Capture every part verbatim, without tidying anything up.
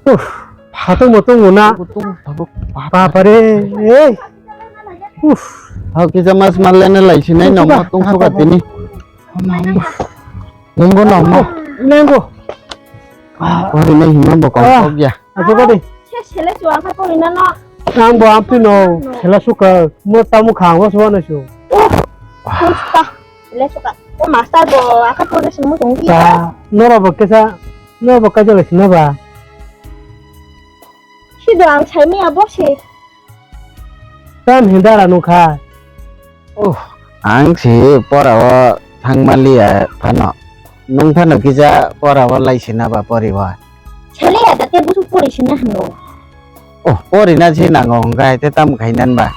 Uff, phatung mutung muna. Tabuk, tabuk, pap. Bapare, ei. Uff. Hao kisa mas malena laisinai nongma tungsuka tini. Nenggo nongma. Nenggo. Pori nai himma bo kok ya. Ajo gadi. Se sele chuang kha pori na no. Ang bo ampi no. Sela suka mo tamu khang was wana su. Uff. Sele suka. O master bo aka pori simo tong ki. Ta, nora bo kesa, nora bo kajo le sina ba. Sido ang saimaya bosi. Tam hindara nungkha. Oh, ang si pora o thangmaliya phano. Nung phano kisa pora o laisina ba poriwa. Saliya da te busu pori sina hano. Oh, pori na si nango hingkai te tam khainan ba.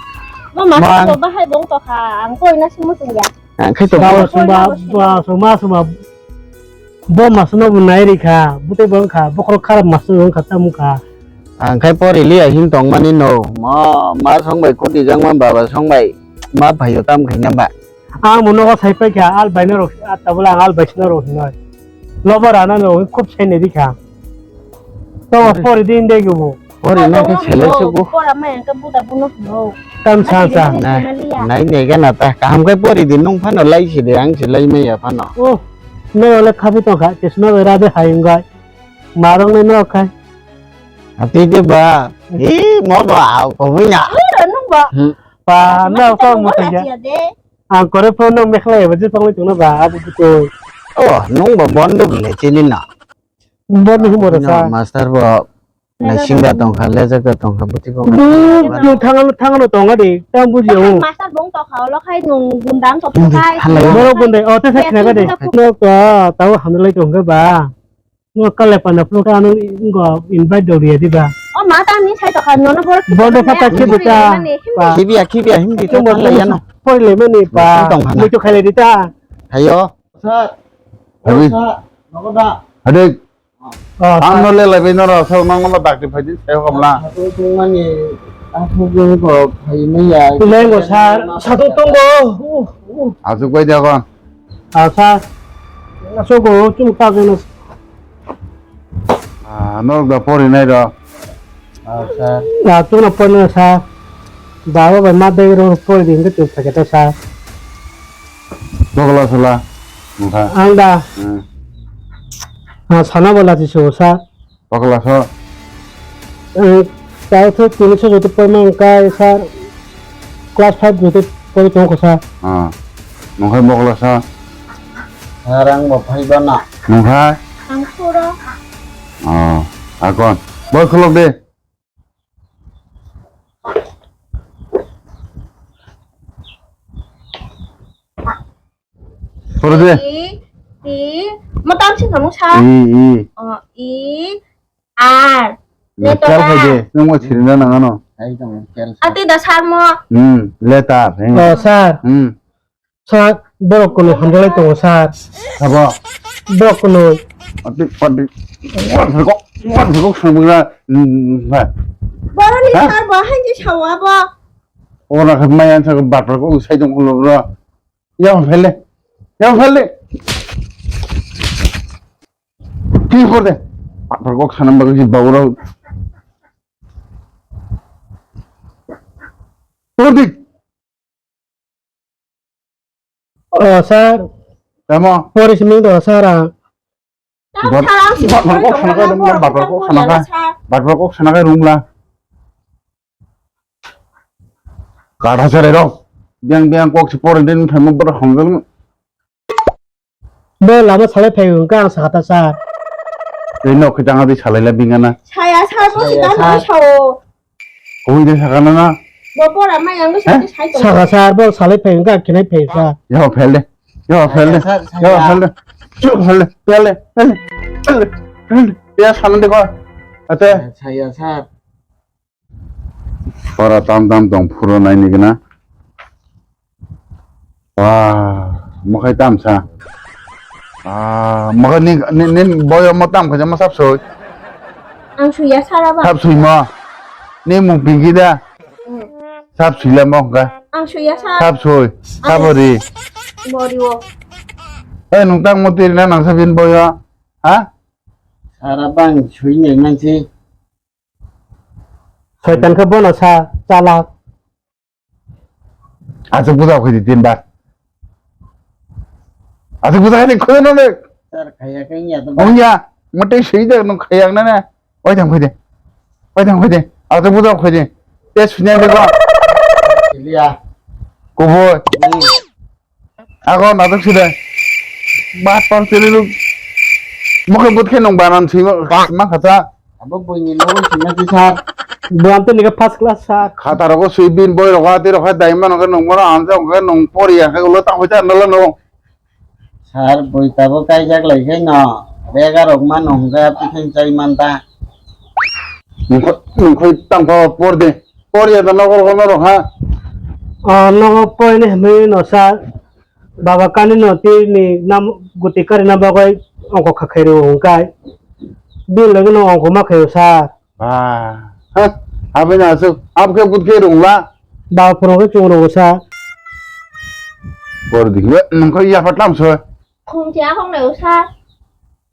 Mo ma. Bahai bong to kha, ang pori na si mutung ya. Ang khai to. Soma, soma, soma, soma. Bo masano bo nai rikha, butei bo wngkha, bokhorok kharap masano wngkha, tamo wngkha. Ang khai pori liya hin tongmani no, mo ma songbai kuti jangma baba songbai ma phaio tam khaina ba. Ang bo nogo sai paikha, al baina rok, tabula ang al baisna rok hinoi. Lobo rana no khub sai nai rikha. To pori din dei gubo. Pori na khe sele sugo. Pora ma yang ka buda buno hino. Tam sa sa. Nai nai ga na ta kaham kai pori di nung phano lai si de ang si lai maya phano. Oh, no le khabi tong kha kisno ra de hai ung gai. Marong le no khai. Ati de ba. I mo ba au ko buina. Ura nung ba. Pa na ko mo ta ya. Ang kore phone no mekhlai ba je tong le tong na ba abu ko. Oh, nung ba bon de le chini na. Boni humor sa. Master bo naising da tongkha, lejak da tongkha, buti bo. Duk duk thangano thangano tonga de, tang buji o. Master bong tokha, olo khai nung gundang tokha khai. Borok gundai, o ta sa khna ga de. No to, tao hamlai tongkha ba. No kale pana phulo ta no ngo invite do riya di ba. O ma ta ni sai tokha, no no borok. Bondo pata khibi ta. Khibiya khibiya hindi to khalai yano. Poi le mani ba. Mucho khalai di ta. Ayo. Sir. Abi. Sir, nogo da. Ade. Oh, ang no le lai bai noro, so nang no dakti phai di, sai hokam la. Aku tungmani, aku jeng ko phai maya. Lengo sir, satu tunggo. Uh, uh. Asuk bai dia kon. Ah, sir. Asuk go, chung ta jeng. Ah, norok da pori nai ro. Ah, sir. Ah, tuna pori nai, sir. Baba bai ma bag ro pori di, hingke twi phai khe ta, sir. Bokla sala, nungkha. Ang da. Hmm. Ah, sana bola si so, sir. Bokla so. Eh, tao tho tini so joto pori ma wngkai, sir. Class five joto pori tongkha, sir. Ah, nungkha bokla so. Sir, ang bo phai bana. Nungkha? Ang phuro. Oh, akon. Boi khulok de. Phuro de. I, I, mo tam sing kamu sa? I, I. Oh, I, R. Letter kal khai de, nung mo sirina nang ano. Ate da sar mo. Hmm, letter. Oh, sir. Hmm. Sir, borok kunui hamjalai tongo, sir. Abo? Borok kunui. Pati, pati. Warsa kok, warsa kok sangbugra, hmm, ha. Boroni sir bo hainji sawa bo. Ora khat maya sa bator kok sai tong ulo bro. Ya phele. Ya phele. Ki kor de? Bator kok sanam bagwi baura. Tordi. Oh, sir. Tamo? Pori simi do, sir, ang. Bat-, bator kok sana ka, bator kok sana ka. Bator kok sana ka room la. Kada sere rok. Biang biang kok si pori den thamo bor hamjang. Bo lama salai phai hwnkha ang sakha ta, sir. Tei nok khe tang adi salai la bingana. Saya, sir, bo si dan sao. Koi de sakana na? Bo pora mai ang bisa di sai tong. Saka sar bo salai phai wngkha khinai phai wngkha. Yo phel de. Yo phel de. Yo phel de. Yo phel de. Phel de. Phel de. Phel de. Phel de. Ya saman de ko. Ate. Saya sar. Pora tam tam tong phuro nai ni gana. Wah, mokhai tamsa. Ah, mokhai ni, ni, ni boyo mo tam khaja mo sap soi. Ang suya sara ba. Sap soi mo. Ni mung pingki da. Hmm. Sap soi la mo kha. Ang suya sa. Sap soi. Sap ori. Bori wo. Eh, nung tang mo tiri na nang sabin boyo. Ha? Sara bang sui nai nang si. Soitan khe bono sa chalak. Aswk buja khaidi tin bar. Aswk buja khaidi khoi no le. Sir, khaya khe ya to. Ongya, mote sui de no khaya na na. Oi thang khaidi. Oi thang khaidi. Aswk buja khaidi. Te sunya de ba. Liya. Kubo. Ako natok sida. Bat pal tele lu. Mokhe but khe nong banan sui ma khacha. Abo boini logo sima ti sar. Bo amte nige first class sar. Khata rogo sui bin boi rogo ati rogo dai mano khe nong mano amte khe nong pori ya khe ulo ta hoita nala no. Sar boi tabo kaijak lai khe no. Rega rok ma nong ga pi khe chai man ta. Nongkhoi tang pa por de. Por ya da nogo rogo no rok ha. Ah, nogo pori ni hwnwi no sar. Baba kani no twi ni nam guti kari na bagwi ongko kha khairo hwnkhe. Bini logi no ongko ma khaio sir. Ah, ha, abini aswk, abkhe butkhe rwngla. Baba phwrwngkhe chwng rwngo sir. Por dikhe, nungkhe yapha tlam sir. Khungchi ahong nai sir.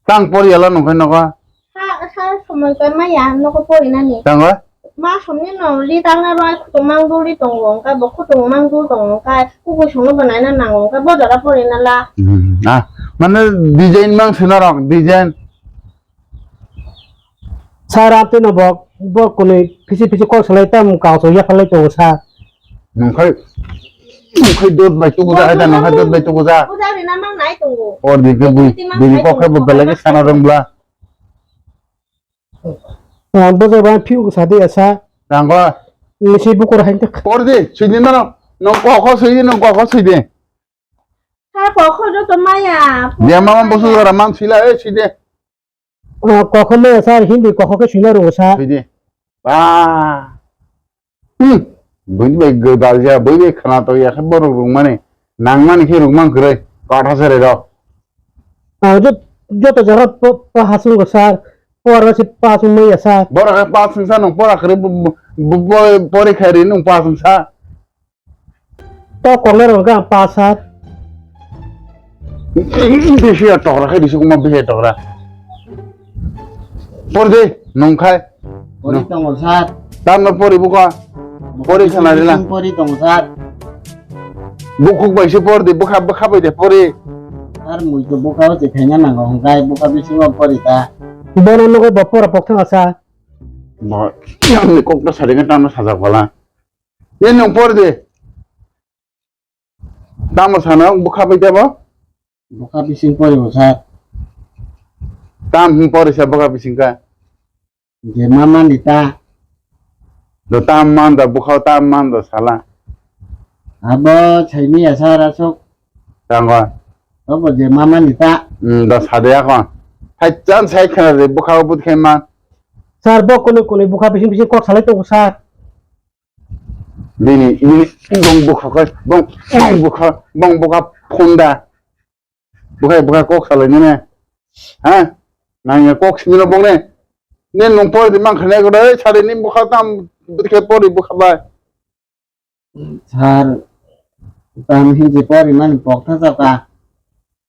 Tang por yala nungkhe nogo. Ha, sir, somoi khe maya, nogo porinani. Tango? Ma somni no li tangna roi khutung mang duli tongo, wngkha bo khutung mang dul tongo, wngkha kuku songno bo naina nango, wngkha bo jora porina la. Hmm, ah, mane design mang sina rok, design. Sir, amtwi no bo, bo kuni phisi phisi kok salai tam kau so yaphalai tongo sir. Nungkhai, nungkhai dot bai tugu ja, haida nungkhai dot bai tugu ja. Puja rina mang nai tongo. Or di ke bui, bui kok khai bo belai ke sana rong bla. Ang bo jaba phiu sa de asa. Tango. Ni si bukur hai tak. Por di, sui di no. Nong kok kho sui di, nong kok kho sui di. Ha kok kho joto maya. Dia mama bosu jara man sui la, eh, sui di. Kok kho maya sir, Hindi kok kho ke sui na ro sa. Sui di. Ba. Hmm. Bui bai gdal ja, bui bai khana to ya khe borok rung mani. Nang mani khe rung man kwrwi. Kotha sere ro. Ah, jot-, joto jaga po, po hasung go sir. Por ba si pass wngmaya sir. Borok khe pass wngsa nung pora kwrwi bo, bo, bo, bo, porikha ri nung pass wngsa. To koknai rok ang pass sir. Bisi ya tokra khe bisi kuma bisi ya tokra. Por de nung khai. Pori tongo sir. Tamno pori buka. Pori khana rila. Pori tongo sir. Bukhuk bai se por de, bukha, bukha bai de pori. Sir, mui to bukha o se khaina nango, hwnkhe bukha bisingo pori ta. Bono nogo bo pora pok thang asa. Bo, yang ni kok ta sari khe tamno sajak bala. Ye nung por de. Tamo sana bukha bai de bo? Bukha bising pori bo sir. Tam hwn pori sa bukha bising ka. Je mama ni ta. Do tam man da bukha tam man da sala. Abo chaini ya sir asok. Tango. Abo je mama ni ta. Hmm, da sade ako. Hai chan sai khana de bukha but khe man. Sir, bo kuni kuni bukha bising bising kok salai tongo sir. Bini, bini, bong bukha khe, bong, bong bukha, bong bukha phunda. Bukha, bukha kok salai nini. Ha? Nangya kok simi no bong ne. Ne nung por di mang khane ko dai, sari ni bukha tam, bukha por di bukha bai. Sir, tam hinji pori mani pok tha saka.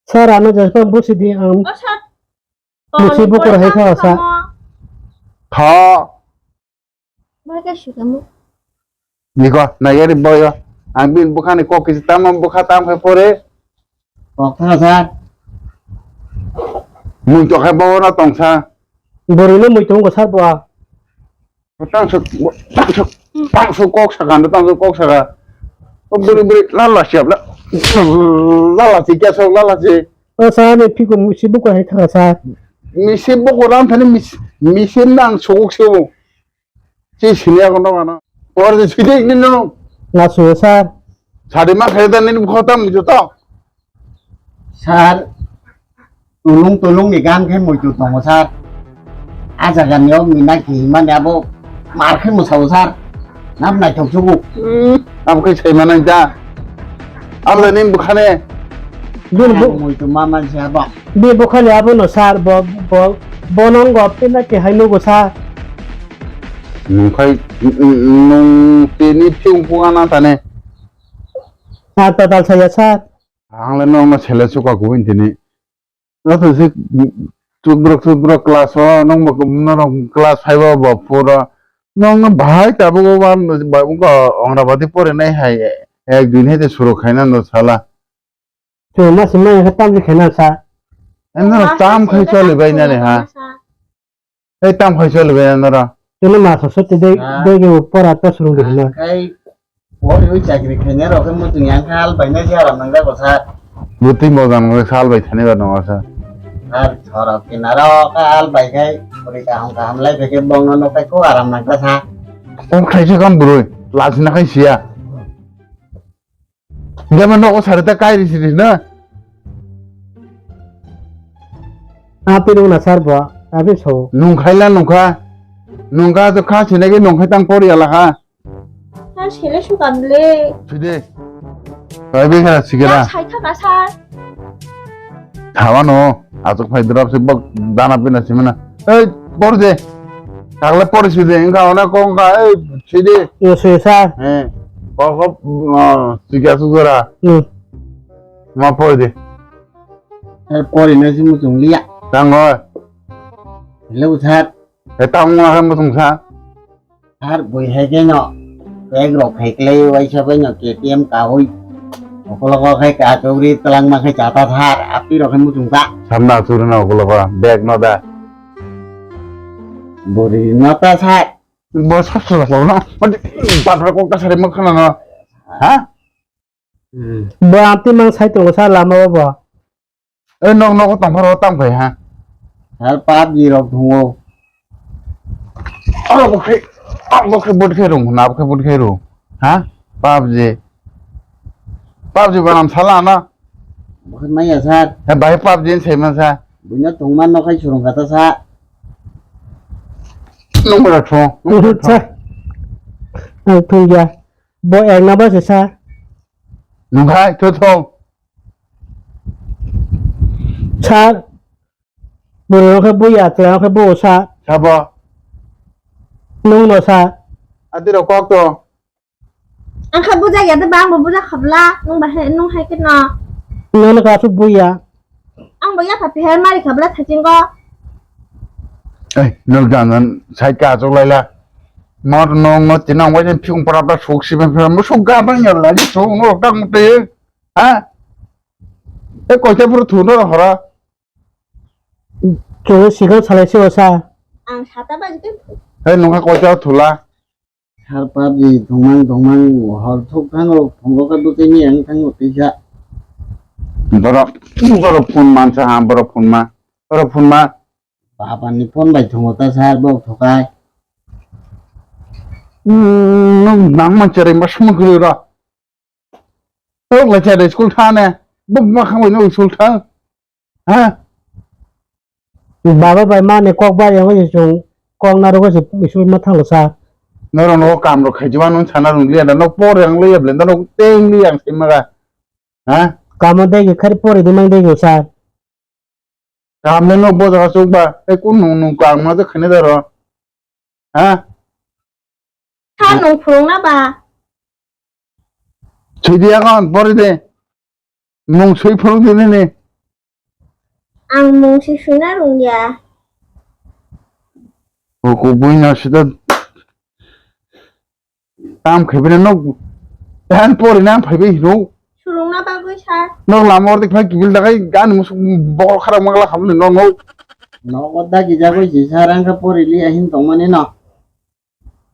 Sir, ano jaspa busi di am. O sir. Musi bukur hai kha sa. Tha. Mai ka shu kamu. Niko, na yari boyo. Ang bin bukha ni kok kisi tamo bukha tam khai pore. Kok tha sir. Mui to khai bo na tong sa. Bori no mui tong ko sir bo. Tang su, tang su, tang su kok saka, tang su kok saka. Buri buri lala siap la. Lala si kya sok lala si. O sir ni phiko musi bukur hai kha sir. Misi bukur ram thani mis-, misi nang sukuk sukuk. Chi sini ako no ano. Por de sui de ni no. Na suyo sir. Sari ma khe da ni khota mujo to. Sir, tulung tulung ni gam khe muitu tongo sir. A jaga ni o mina ki himani abo mar khe mwsao sir. Nam naithok sugu. Hmm, abo khe sai manai da. Abo ni bukhane. Bini bu- Muitu ma manse abo. Bini bukhani abono sir, bo, bo, bono wngkha pina keha nugo sir. Nungkhai, n-, n-, nung tini phiung phung ana tane. Sir, total saya sir. Ang le nongno sele chuka kubui tini. Joto se chubrok chubrok class o, nongbo norok class five o bo four o. Nong no bahai tabuk o ba, ba, wngkha Anganwadi porinai hai ek din hai de suru khaina no sala. Chwng ma simi nang khe tamni khaina sa. Em no tam khai choli bai nani ha. Ei tam khai choli bai nani ro. Chwng ma sa soti dei, dei ge pora ta suru de na. Kai pori oi chakri khaina ro khe muchung yang kha hal bai na si aram nang da ko sa. Butui mojang nang sal bai thani ba nang sa. Ar chorok kinaro ka hal bai khai pori kaham kaham lai bai khe bong no no kai ko aram nang da sa. Kok khai se kam burui, lachina khai siya. Gama nogo sari ta kai risi risi na. Api nung na sar bo, api so. Nung khai la nung kha. Nung kha to kha sine ge nung khai tang por ya la kha. Sar sele su kam le. Side. Kai be kha sikera. Sai tha ka sar. Thawa no, aswk phai drop se bok dana pina simana. Ei, por je. Tagle por si de, inga ona kong ka, ei, si de. Yo, si sa. Eh, kok kok, ah, si kya su gora. Hmm. Ma por de. Ei, por ina si muchung liya. Tango. Hello, sir. Eh, tango, muchung sa. Har bui hai khe no bag rok khai klai waisa bai no K T M kaui. Okologo khai kachogri twlangma khai chata thar, api rok khai muchung ta. Samna churi no okologo bag no da. Buri no ta sa. Bo sap sap no. Batra kok ta sari mo khana no. Ha? Bo amtwi mang sai tongo sa lama o bo. E nok nogo tongpharo tang phai ha. Sir, pubg rok thungo. Abo khe, abo khe bot khe rung, na abo khe bot khe rung. Ha? Pubg. Pubg banam sala na. Bo khe maya sir. He bai pubg ni sai man sa. Buino thungma no khai surung kata sa. Nung bara thung. Sa. Ang thung ya. Bo ek na ba se sa. Nung khai to thung. Sir, bwrwi rok khe buya, chwla rok khe buo sa. Sabo. Nung no sa. Adi rok kok to. Ang khe bujak ya de ba, ang bo bujak khabla, nung ba hai, nung hai khe no. Nung no kasu buya. Ang bo ya phapi hai mari khabla thaching ko. Ei, nung jan jan sai ka chok lai la. Mor nung no tinang wai jen phiyung pra pra suk si ben pra, mo suk ga bang ya la, suk no rok tang te. Ha? E koita phuru thuna hora. Chwng sikang salai se osa. Ang sata baji khe. He nungkha koita thula. Sir pubg thwngmang thwngmang hor thuk thango phungo khe bwtwi ni ang thango tisa. Borok, borok phone mansa ha, borok phone ma. Borok phone ma. Baba ni phone bai thwngo ta sir bo thokai. Hmm, nung nang manchari ma sumang kiri ra. Tok la chade school thane. Buk ma khang bai no school thang. Ha? Baba bai ma ne kok bar yang se chung kok na ro se school ma thang sa. Norok no kam rok khai jima nun sana rung liya da nok por yang liya blenda nok teng liya ang sima ga. Ha? Kamo degi khari pori di mang degi sa. Kam le no bo jaga chuk ba, tei kun nung nung kang ma je khani da ro. Ha? Kha nung phurung na ba? Sui di akon, pori de. Mung sui phurung di nini. Ang mung si sui na rung ya. O kubui na sida. Tam khaibina nok. Tan pori na phaibai hino. Surungna bagwi sir. Nok lama ordi phai kibil dagai gan musuk bokol khara magla khamni nok nok. Nok orda gija goi si sir ang kha pori li ahin tongmani no.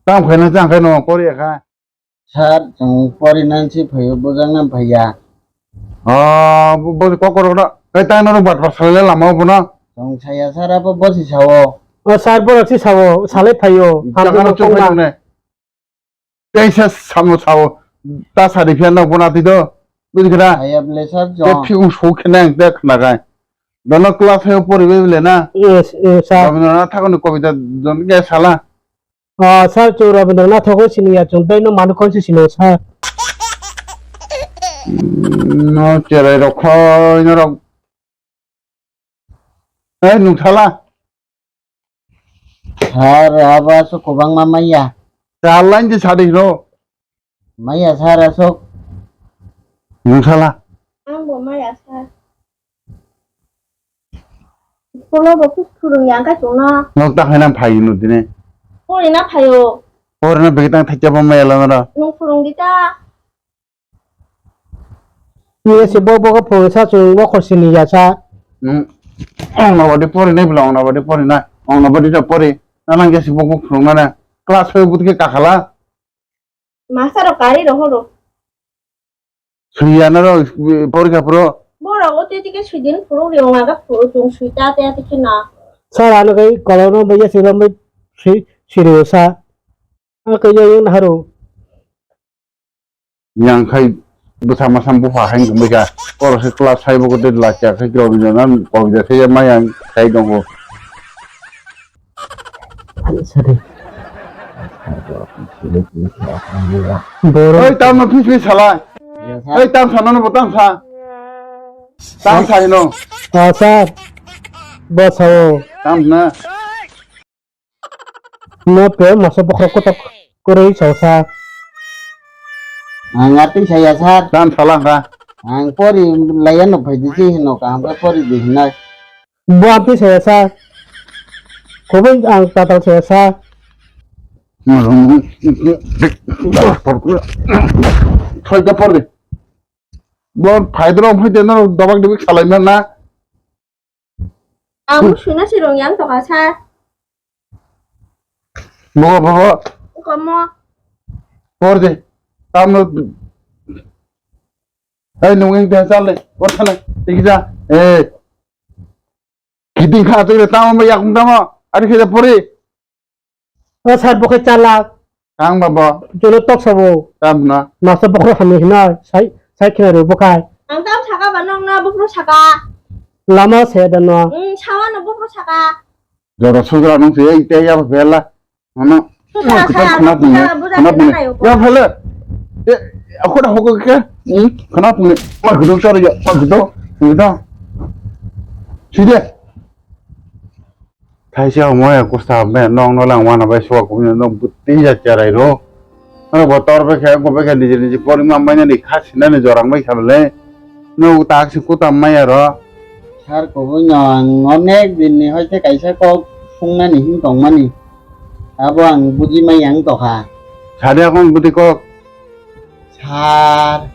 Tam khaina jang khai no pori kha. Sir, chwng pori nan si phaio bujang nan phaiya. Ah, bo kokoro da. Kai tang no bat bat salai lama bono. Chwng saya sir abo bosi sao. O sir borok si sao, salai phaio. Jaga no chwng phai ne. Kaisa samo sao, ta sari phiya nok bona twi do. Bujikha da? Ayab le sir. Te jong. Phiyung so khena ang te khna kai. Dono class hai pori be le na. Yes, yes, sir. Rabindranath Thakur ni kobita don ge sala. Ah, sir, chwng Rabindranath Thakur sini ya, chwng tei no manu kon si sini, sir. No cherai rok khoi no rok. Ei, nungsala. Sir, abo aswk kwbangma maya. Chal line je sadi hino. Maya sir aswk. Nungsala. Ang bo maya sir. School o bo khe phwrwng ya khe chwngno. Nok ta khaina phai hino tini. Pori na phaio. Porina bigi tang thakya bo maya lama ra. Nung phurung di ta. Iya si bo bo ko phurung sa chung bo khor sini ya sa. Nung ong na badi pori nai bla ong na badi pori na. Ong na badi ta pori. Na nang ya si bo bo phurung na na. Class five but ke kakhala. Master rok kari rok horo. Sui ya na rok porikha pro. Borok o tei tike sui din phuru ri ong aga phuru chung sui ta te ati khe na. Sir ano kai kolom no bai ya sui bai sui siri sa. Ano kai ya yang haro. Yang khai bwsa masa bupha hai wngkha kor se class five o kote la cha khai kro ni na kobja se ya ma yang khai dongo. Sorry. Borok. Oi, tam no phis phis sala. Oi, tam sa no bo tam sa. Tam sa hino. Ah, sir. Bo sao. Tam na. No pe masa bokhorok kotok koroi sao, sir. Ang atwi saya, sir. Tam sala kha. Ang pori laya no phai di si hino kaham khe pori di hinai. Bo amtwi saya sa. Kubui ang tatal saya sa. Thoi ka por de. Bo phai dro phai de no dobak dibik salai na na. Ang suna si rong yang to ka sa. Bo bo bo. Komo. Por de. Tam no. Hey nung ing de sal de. Por sala. Tik ja. Eh. Kiting kha twi tamo ma yakung tamo. Ari khe pori. O sir bo khe chalak. Tang ba bo. Jono tok sabo. Tam na. Masa bokhro hamni hina sai sai khna ro bokai. Ang tam saka ba nong na bokhro saka. Lama se da no. Hmm, sawa no bokhro saka. Jora sujra nung se ei te ya bela. Ano. Sujra kha, khna pung. Sujra buja khna pung. Khna pung. Ya bela. E, aku dah hokok ke. Hmm, khna pung. Ma gudung sar ya, ma gudung. Gudung. Side. Thaisa omo ya kusta be nong no lang wana bai suwa kumino no buti ya charai ro. Ano bo tor be khe ko be khe niji niji pori ma mai ni kha sina ni jorang bai kha le. No tak si kuta mai ya ro. Sir ko bo no ang onek din ni hoite kaisa kok sungna ni hin tong mani. Abo ang buji mai yang to kha. Sade akon buti kok. Sir.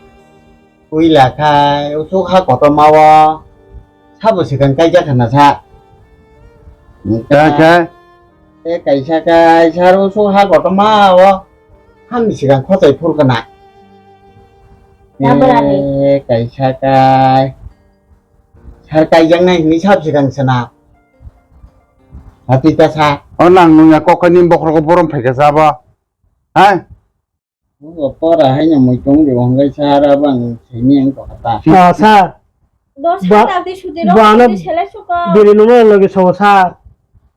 Puila khai usuk ha kotorma o sabo swkang kaijak hwnna sa. Kha kha. Tei kaisa kaisa usuk ha kotorma o hamni swkang khochai phur khna. Tabra ni. Tei kaisa kai sar kaijaknai hwnwi sab swkang swnam. Hati ta sa. O nang nungya kok khai ni bokhorok borom phaikha sa bo. Hai. Bo pora haino muitung di hwnwi sara bang sini ang to kata. Ah, sir. Dos Ba- hajar di sudi ba rok ano di sele suka. Biri nungma logi songo, sir.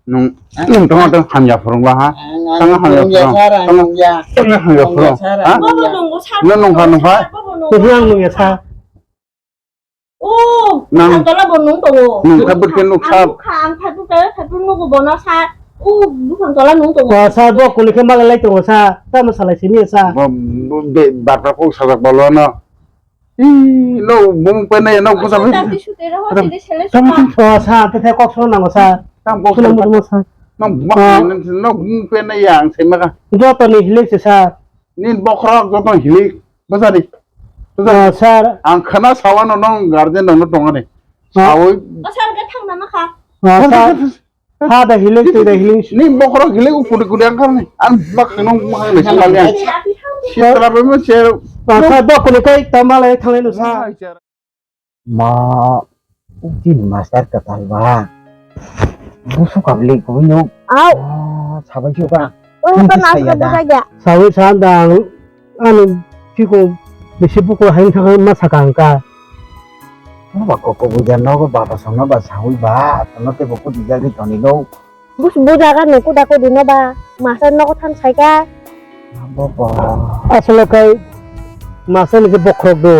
Nung nung tong tong hamya phurung ba ha. Ang Tang ang hamya nung ya phurung. sara Tang nung ya. Tang hamya Nung ya phurung. sara Ha? nung Bobo ya. nunggu sar. Nung nungkha, nungkha. Bobo nunggu Tebri ang nung ya, sir. Oh, Nang- buphang tola bo nung tongo. Nung kha bwrwi khe nuk sa. Ang nukha, ang phaiphru khe phaiphru nugo bono sa. Oh, buphang tola nung tongo. Ba sa bo kuli khe malai lai tongo sa. Tamo salai simi sa. Bo, bo, be, batra kok sajak balo no. Ih, no, bumung penai no kusa. Tati sute ro, Adam, tati sele tamo suka. Oh, sa, tete kok song nango sa. Tamo kok Suna song. mutumo sa. No, bak, Ah. no, no, bumung penai ya, ang sai maka. Joto ni hilik se sa. Nin bokhorok joto hilik. Bwsadi. Bwsadi. Ah, sir. Ang khana sawano nong guardian rokno tongani. Ah. Sawi. O sir, khe thangna nakha. Ah, sir. Ha da hiling, twi da hiling. Ni bokhorok hiling ukuri kuri ang kharni. Ang bak nong bak ni sumali ang. Sir, sir, bak ni kai tamalai thanglai no, sir. Ma, utin master katal ba. Busu kabli ko no. Au. Ah, sabai chuka. Oi, Ang to kisa nas ya ko da. Buka ya. Sawi sa da ang, ano, chiko, bisi buko hain thang ma sakang ka. Ano ba koko buja nogo baba sono ba sawi ba, tono te boko dijak di toni lo. Bus buja ka no kuda kodi no ba, masa nogo than sai ka. Abo ba. Asolo kai, masa ni ke bokhorok do.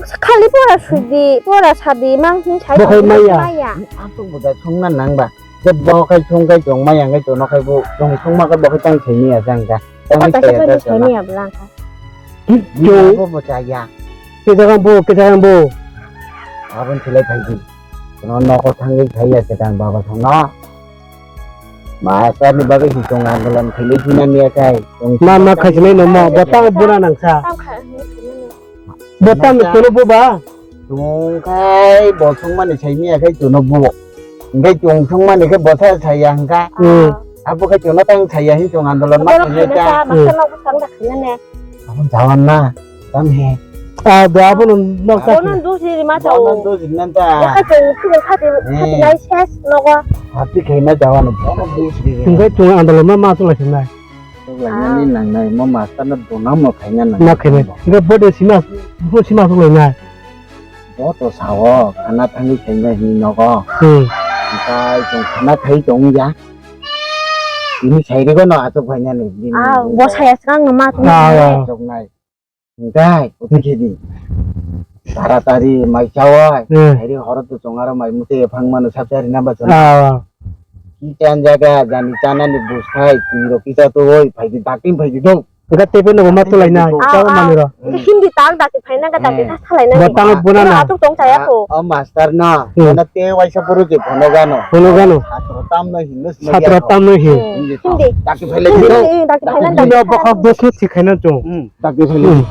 Khali pora sudi, pora sadi, mang hin sai. Bo khai maya. Maya. Ang to buda songna nang ba. Je bo khai song khai tong maya khai to no khai bo tong song ma khai bo khai tang sai ni ya jang ka. Tang O ta sai sai ya ni da sai ni sana. Ya blang ka. Yo. Bo bo cha ya. Ke jaga bo, ke jaga bo. Abon silai khai di. No no ko thang khai ya ke tang baba song no. Master ni bagwi si chwng andolon khailai phina niya khai. Chwng Ma, ma khaichinai no mo, bo tang buna nangsa. Tang kha-, Bo tang Nangsa. Tono bo ba? Chwng khai bo chwngmani sai niya khai chwngno bo. Hingke chwng chwngmani khe bo sa saya hingka. Hmm. Abo khe chwngno tang saya hin chwng andolon ma Andolon khainai khainai ta. Ta, master Hmm. no bwsang da khainai ne. Abo jawan na. Tam he. Ah, do abo no nok ta. Bono dusi rima chao. Bono dusi nan ta. Eka chong chong khati Eh. khati nai ses nogo. Hati khaina jawan bono dusi. Hingke chwng andolon ma ma chwng lai sinai. Chwng lai nani Ah. Nang nai mo master no dona mo khaina nang. Ma khaina. Hingke bo de sima, bo sima chwng lai nai. Bo to sao khana thangwi khaina hin nogo. Hmm. Hingke chwng khana khai tong ya. Ini sai rego no achuk khaina ni. Ah, bo saya swkang no ma chwng. Ah, ah. Achuk nai. Hingkai, uti khedi. Taratari mai chawai. Hmm. Hairi horo tu chongaro mai mute phang mano sapchari namba chong. Ah. Ki chan jaga jani chana ni buskai, tiro kisa tu oi, phaidi dakin phaidi dong. Enggak tepe no ma tulai na, Ah, chawa ah. Mani ro. Hindi tak daki phaina ka daki Hmm. Thas khalai na. Bo tang buna na. Atuk tong chaya ko. O master na, Hmm. Mana te waisa puru je phono gano. Phono gano. Satro tam no hin, no Satro tam no hin. Hmm. Hindi. Daki phaile Hindi, dong. Hindi, daki phaina Hindi. Hindi, daki. Bokak besi sikhaina chong. Hmm. Daki phaile. Hmm.